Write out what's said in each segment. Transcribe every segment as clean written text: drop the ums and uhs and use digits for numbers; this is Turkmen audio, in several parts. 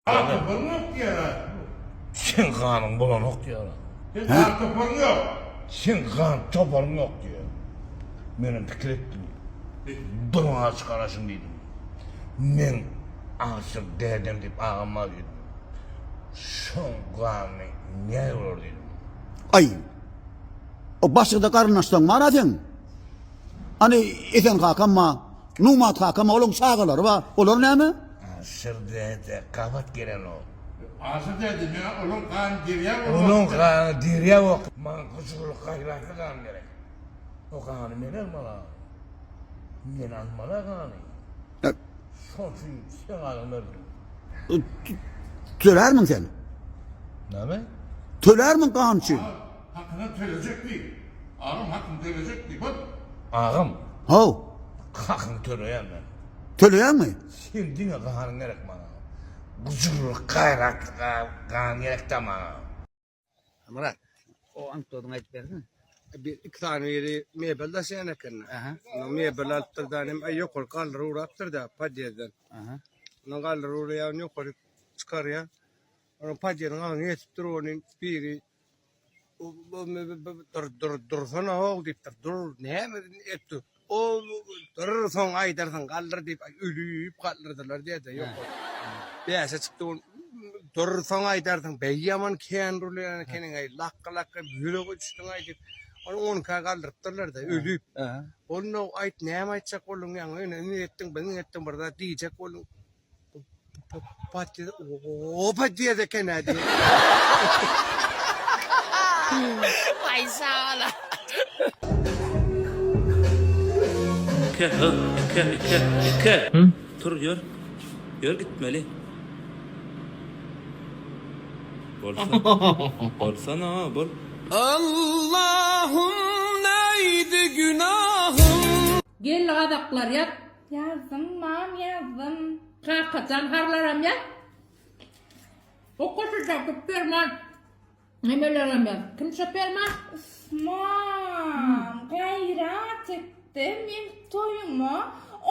Gan toparyň ýok diýýär-ä. Seň ganyň bolanok diýýär. Seň gan toparyň ýok. Seň gan toparyň ýok diýýär. Menem pikir etdim. Durmaga çykaraşyň diýdim. Meň Aşyr dädem diýip agam bar diýdim. Şoň ganyny näme bolar diýdim. Aý. O başga-da garyndaşlaň bar-a seň. Hany Esen kakam bar. Numat kakam olaň çagalary bar. Olar näme? Aşyr däde gabat gelenok. Aşyr däde meňe olaň gany derýa bolmak. Olaň gany derýa bok. Maňa gujurly gaýratly gan gerek. O gany men almaly. Men almaly gany. Şoň üçin seň adyňy berdim. Tölärmiň sen? Näme? Tölärmiň gan üçin? Hakyny tölejek diý. Agam hakyny tölejek diý. Bol. Agam. How. Hakyny töleýän men. Töleýäňmi? Sen diňe ganyň gerek maňa. Gujurly gaýratly gan gerek-dä maňa. Myrat, O anekdodyňy aýdyp bersene. Bir iki sany biri mebel daşaýan eken. Aha. Ondan mebel alypdyr da, nem ýokary galdyr urapdyr da podýezdden. Aha. Ondan galdyr urýar, ýokary çykarýar. Onuň podýezdiň agzyna ýetip dur, ony biri Dur, dur, dursana how diýipdir. Dur, näme etdi? O dur, soň aýdarsyň, galdyr diýip, ölüp galdyrdylar diýdi. Ýok. Bäşe çykdy ol. Dur, soň aýdarsyň. Beý ýaman kän durlaýan ekeniň-aý, lakga-lakga ýürege düşdüň-aý diýip, ony onka galdyrypdyrlar-da, ölüp. Onda aýt, näme aýtjak bolduň ýaňy, ine, indi etdiň, biziň etdiň, bir zat diýjek bolduň. O podýezd eken-ä diýip. Waý sala. Ike, hy, ike, ike, ike! Tur, ýör. Ýör gitmeli. Bolsa. Bolsana, bol. Allahym neýdi günahym. Gel gazaklar ýat. Ýazdym mam ýazdym. Kakajan harlaram ýaz. Okaşyja şu perman nemelerem ýaz. Kim şo perman? Üf mam gaýrat etde meň toýuma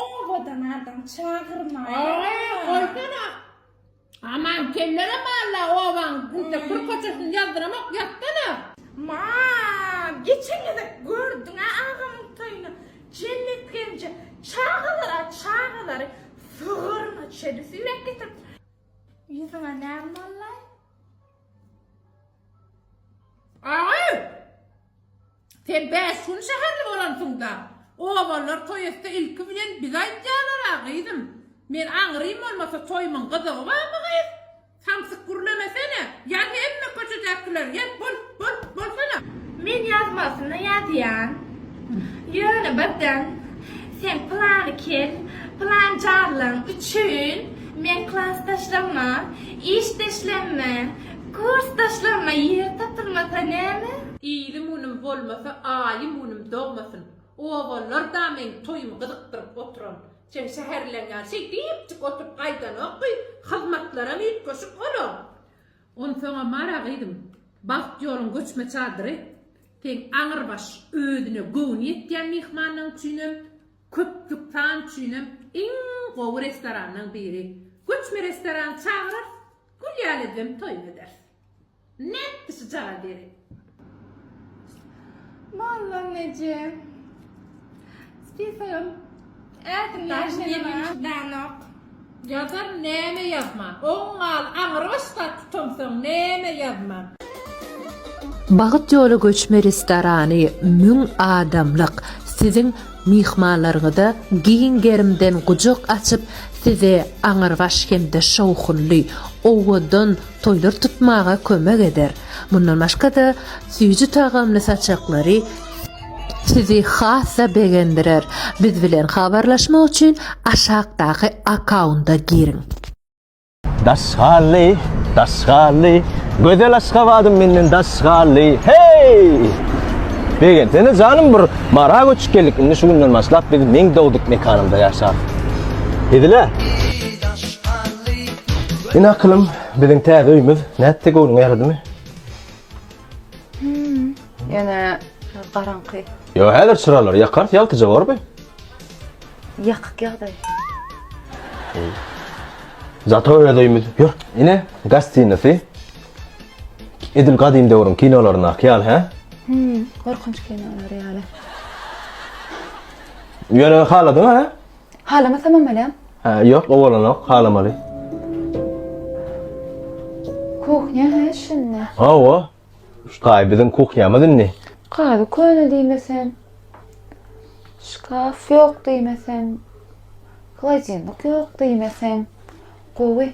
obadan adam çagyrmaýa. Aý goýsana. Aman kellerem alla obaň entek bir koçesini ýazdyramok ýatsana. Mam geçen gezek gördüňä agamyň toýuny Jennet gelnje çagalara çagalary sygyryna çenli süýräp getirip Ýüzüňe näme bollaý? Aý! Sen bäş gün şäherli bolansyň-da. Obalylar toý etse ilki bilen bize aýdýarlar-a, gyzym. Men aňrym bolmasa toýumyň gyzygy barmy, gyz? Samsyk gürlemesene. Ýaz hemme köçedäkileri, ýaz, bol, bol, bolsana. Men ýazmasyna ýazýan. Ýöne birden seň plany kel, plan jarlaň üçin meň klasdaşlaryma, işdeşlerime, kursdaşlaryma ýer tapylmasa näme? Ilim günüm bolmasa aýym günüm dogmasyn. Obalylar-da meň toýumy gyzykdyryp oturan. Seň şäherlileň ýaly şeýdipjik oturyp gaýdanok gyz. Hyzmatlaram üýtgeşik olaň. Onsoňam bar-a gyzym, Bagt ýoluň göçme çadyry seň aňrybaş özüne göwni ýetýän myhmanlaň üçinem, köplük san üçinem iň gowy restoranlaň biri. Göçme restorany çagyrarys, gül ýaly edibem toýuňy ederis. Nätdi şu jagaz ýeri? Mollon eje. Spisogym ädim ýaşanyma çydanok. Ýazar näme ýazman. Oň gal aňrybaş zat tutamsoň näme ýazman. Bagt ýoly göçme restorany müň adamlyk siziň myhmanlaryňyza giň gerimden gujak açyp size aňrybaş hem-de şowhunly, owadan toýlar tutmaga kömek eder. Mundan başga-da, süýji tagamly saçaklary sizi has-da begendirer. Biz bilen habarlaşmak üçin aşakdaky akkaunda giriň. Daş galdy, daş galdy, Gözel Aşgabadym menden daş galdy. Hey! Begensene janym bir Mara göçüp geldik. Indi şu günden başlap biz meň dogduk mekanymda ýaşarys. Hezile. Ine akylym, biziň täze öýümiz. Nätdi göwnüňe ýaradymy? Hmm. Ýöne garaňky. Ýo, häzir çyralary ýakarys, ýagtyja bormy? Ýakyk ýagdaý. Zato öz öýümiz. Ýör. Ine, gostinisi. Edil gadym döwrüň kinolaryndaky ýaly, hä? Hmm, gorkunç kinolar ýaly. Ýöne haladyň, hä? Halamasamam bolýa. Hä, ýok, o bolanok, halamaly. Kuhnýa hä şindi? Hawa. Şu taý biziň kuhnýamyz indi. Gazy köne diýmeseň. Şkaf ýok diýmeseň. Holodilnik ýok diýmeseň. Gowy.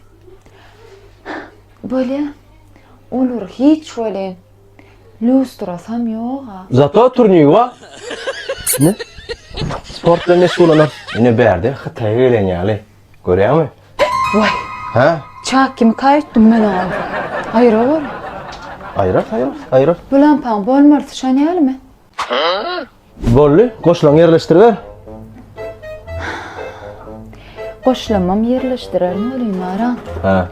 Bolýa. Olar hiç welin. Lýustrasam ýog-a. Zato turnigi bar. Ine. Sport bilen meşgullanar. Ine bärde Hytaýa gelen ýaly. Görýäňmi? Waý. Hä? Çak kimi kaýtdym men oňa. Aýra bol. Aýrar, aýrar, aýrar. Bu lampaň bolmalysy şon ýalymy? Boldy, goşlaňy ýerleşdiriber. Goşlamam ýerleşdirerin welin ara. Hä.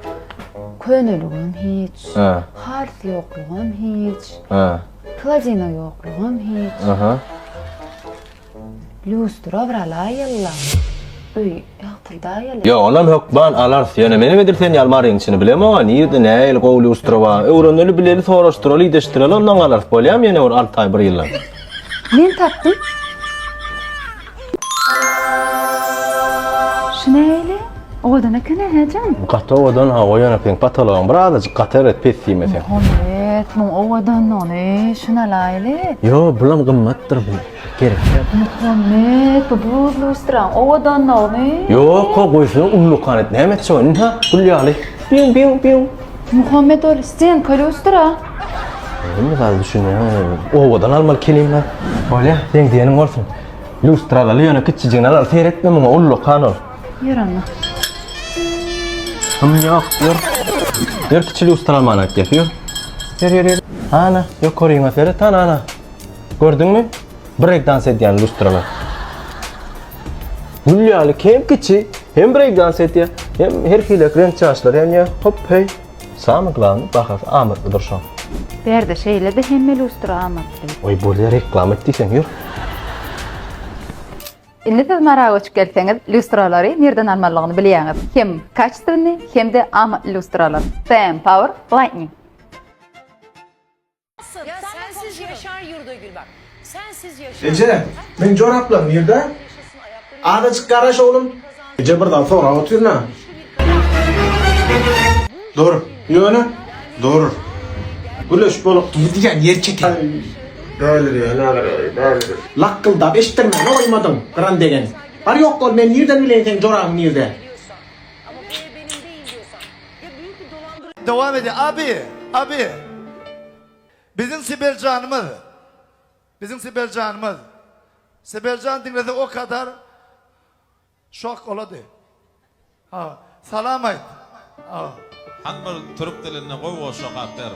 Köneligem hiç. Hä. Halys ýoklugam hiç. Hä. Plazina ýoklugam hiç. Aha. Lýustra bir alaýylla. Öý ýagtyldaýaly. Ýok, onam hökman alarys. Ýöne menem edil sen ýaly Maryň içini bilemog-a, nirde nähili gowy lýustra bar. Öwreneli, bileli, soraşdyraly, ideşdireli, ondan alarys. Bolýamy ýene bir alty aý, bir ýyldan? Men tapdym. Şu nähili? Owadan eken-ä, hä jan? Gaty owadan, hawa, ýöne seň potologyň bir azajyk gaty erbet pes diýmeseň. Muhammet, muň owadanlygyny, şuny alaýly. Ýok, bulam gymmatdyr bu. Gerek däl. Muhammet, bu buz lýustraň owadanlygyny. Ýok-a, goýsana ullakan et, näme etjek ony, ynha, gül ýaly. Biu, biu, biu. Muhammet ol stenka lýustra. Hemme zada düşünýäň, owadan almaly kelim bar. Bolýa, seň diýeniň bolsun. Lýustra alaly, ýöne kiçijigini alaly, seretme muňa, ullakan ol. Ýör onda. Hym ýok, ýör. Ýör kiçi lýustra almana gitýäs, ýör. Ýör, ýör, ýör. Ana, ýokaryňa seret, ana, ana. Gördüňmi? Break dans edýän lýustralar. Gül ýaly hem kiçi, hem break dans edýär, hem her hili reňk çaşlar ýanýar. Hop, heý. Samyý glawny bahasy amatlydyr şoň. Bärde şeýle-de hemme lýustra amatly. Oý bolýa reklama et diýseň ýör. Indi siz Mara göçüp gelseňiz, lýustralary nirden almalydygyny bilýäňiz. Hem kaçestwennyý, hem-de amatly lýustralar. CM Power Lightning. Eje, meň joraplarym nirde? Azajyk garaş oglum. Eje bir zat sorap otyryn-a. Dur, ýöne, dur. Gülüşip bolup. Dur diýýän ýer çeken. Lakgyldap eşitdirmäne goýmadyň, gyran degen. Bar ýok bol, men nirden bileýin seň jorabyň nirde? Dowam edýär. Abi, abi. Biziň Sibeljanymyz. Biziň Sibeljanymyz. Sibeljan diňlese o kadar şok bolady. Ha, salam aýt. Ha. Hany bir türk dilinde gowy goşgy okap ber.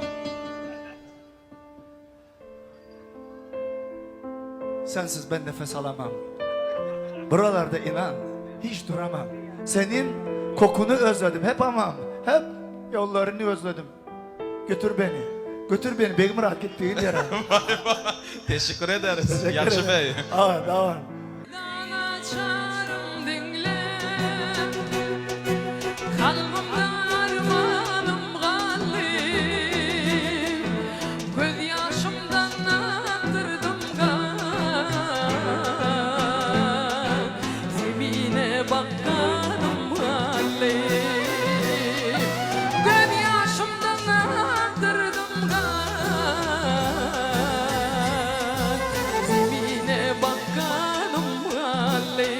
Sensiz ben nefes alamam. Buralarda inan hiç duramam. Senin kokunu özledim hep amam. Hep yollarını özledim. Götür beni. Götür beni Begmyrat gitdiğin ýere. Teşekkür ederiz Ýagşy beý. Awa, dawam. Kalbymda armanym galdy Göz ýaşymdan akdyrdym gan Zemine bakganym galdy Göz ýaşymdan akdyrdym gan Zemine bakganym galdy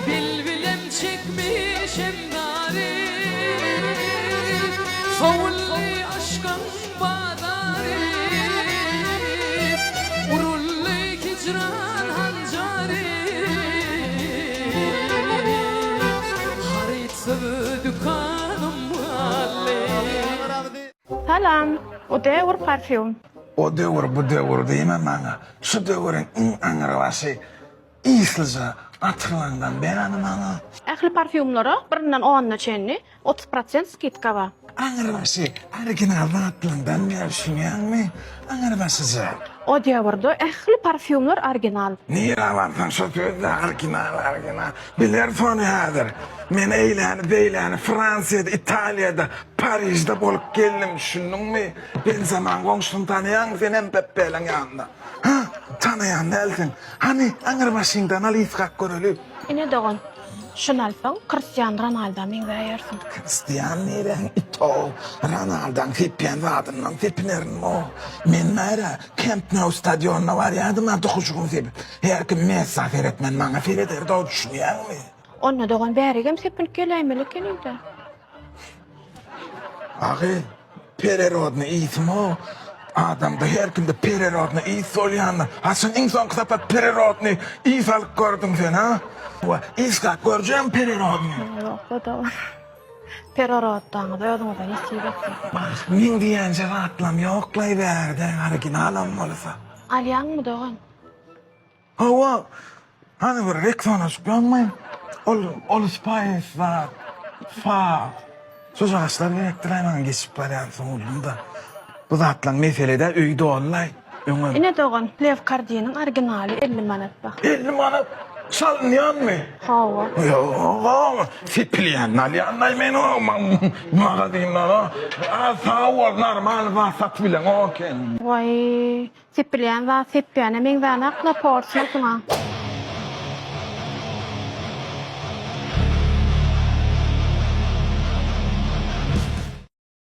Bilbilem çekmişem nary Sowuldy yşkyň bazary Uruldy hijran hanjary Harytsyz dükanym galdy. Salam. O döwür parfýum. O döwür bu döwür diýme maňa. Şu döwüriň iň aňrybaşy yslyja. Açyklaňdan ber hany maňa. Ähli parfýumlara birinden onuna çenli 30 prosent skidka bar. Aňyrbaşy original zatlaňdan ber düşünýäňmi? Aňyrbaşyja. O döwürde ähli parfýumlar original. Nirä barsaň şo sözde original original. Bileris ony häzir. Men eýläni beýläni Fransiýada, Italiýada, Parižde bolup geldim düşündiňmi? Benzemaň goňşusyny tanaýaňmy sen hem Peppeliň ýanynda? Hä? Tanaýan dälsiň. Hany, aňyrbaşyňdan al ysgap göreli. Ine dogan, şuny alsaň Kristian Ronalda meňzäýersiň. Kristian niräň itow, Ronaldaň sepýän zadyndan sepinerin-ow. Men bärä Kemp Nou stadionyna barýadym-a duhujygymy sepip. Her kim Messa seretmän maňa serederdi-ow, düşünýäňmi? Onda dogan bärigem sepinip geläýmeli ekeniň-dä. Agy, pererodny ysym-ow. Adamda her kimde pererodny ys bolýandyr. Haçan iň soňky sapar pererodny ys alyp gördüň sen, ha? Ysgap görjeňmi pererodny? Ýok-la dogan. Pereroddaňyz özüňize nesip etsin. Bah, meň diýenje zatlam ýok-laý bärde, originalam bolsa. Alýaňmy dogan? Hawa, hany bir Rexona çykýanmy? Ol ol Spice zat, fa. Şojagaçlar gerekdir-aý maňa geçip barýan sowuldym-da. Bu zatlaň mesele-dä öý doly-laý öňem. Ine dogan, Lew Kardiniň originaly 50 manat bak. 50 manat? Çalynýanmy? Hawa. Ýog-a, sepilýänini alýan-laý men o magazinlere. A sag bol, normal zat satyp bileňok eken. Waý, Sepilýän zat sepýäne meňzänakla porsiýasyňa.